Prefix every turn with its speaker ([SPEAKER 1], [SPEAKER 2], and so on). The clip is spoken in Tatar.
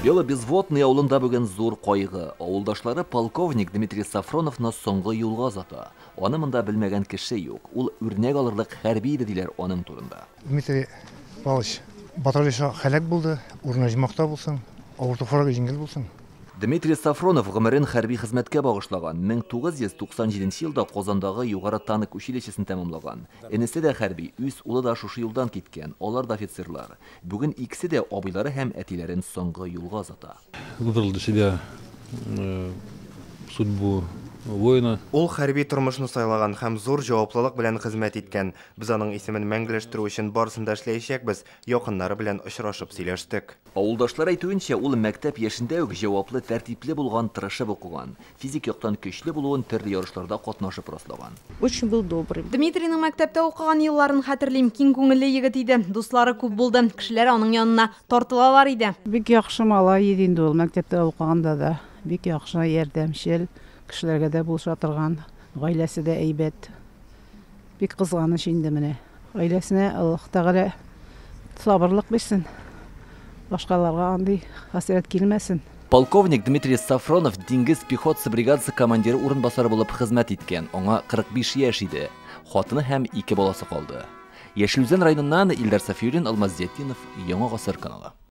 [SPEAKER 1] Бело-Безводный авылында бүген зур кайгы. Авылдашлары полковник Дмитрий Сафроновны соңгы юлга озата. Аны монда белмәгән кеше юк. Ул үрнәк алырлык хәрби иде, диләр аның турында.
[SPEAKER 2] Дмитрий Павлович батырларча һәлак булды. Урыны оҗмахта булсын, авыр туфрагы җиңел булсын.
[SPEAKER 1] Дмитрий Сафронов гомерен хәрби хезмәткә багышлаган. 1997 елда Казандагы югары танк училищесын тәмамлаган. Энесе дә хәрби, үз улы да шушы юлдан киткән. Алар да офицерлар. Бүген икесе дә абыйлары һәм әтиләрен соңгы юлга озата.
[SPEAKER 3] Выбрал для себя судьбу воина.
[SPEAKER 4] Ул хәрби тормышны сайлаган һәм зур җаваплылык белән хезмәт иткән. Без аның исемен мәңгеләштерү өчен барысын да эшләячәкбез. Якыннары белән очрашып сөйләштек.
[SPEAKER 1] Авылдашлар әйтүенчә, ул мәктәп яшендә үк җаваплы, тәртипле булган, тырышып укыган. Физик яктан көчле булуын төрле ярышларда катнашып раслаган.
[SPEAKER 5] Очень был добрый.
[SPEAKER 6] Дмитрийның мәктәптә укыган елларын хәтерлим. Киң күңелле егет иде. Дуслары күп булды. Кешеләр аның янына тартылалар иде.
[SPEAKER 7] Бик яхшы малай иде инде ул мәктәптә укыганда да. Бик яхшы, ярдәмчел, кешеләргә дә булыша торган, гаиләсе дә әйбәт. Бик кызганыч инде менә. Гаиләсенә Аллаһ Тәгалә сабырлык бирсен. Башкаларга андый хәсрәт килмәсен.
[SPEAKER 1] Полковник Дмитрий Сафронов диңгез пехотасы бригадасы командиры урынбасары булып хезмәт иткән. Аңа 45 яшь иде. Хатыны һәм ике баласы калды. Яшел Үзән районыннан Илдар Сафиуллин, Алмаз Зиятдинов, Яңа Гасыр каналы.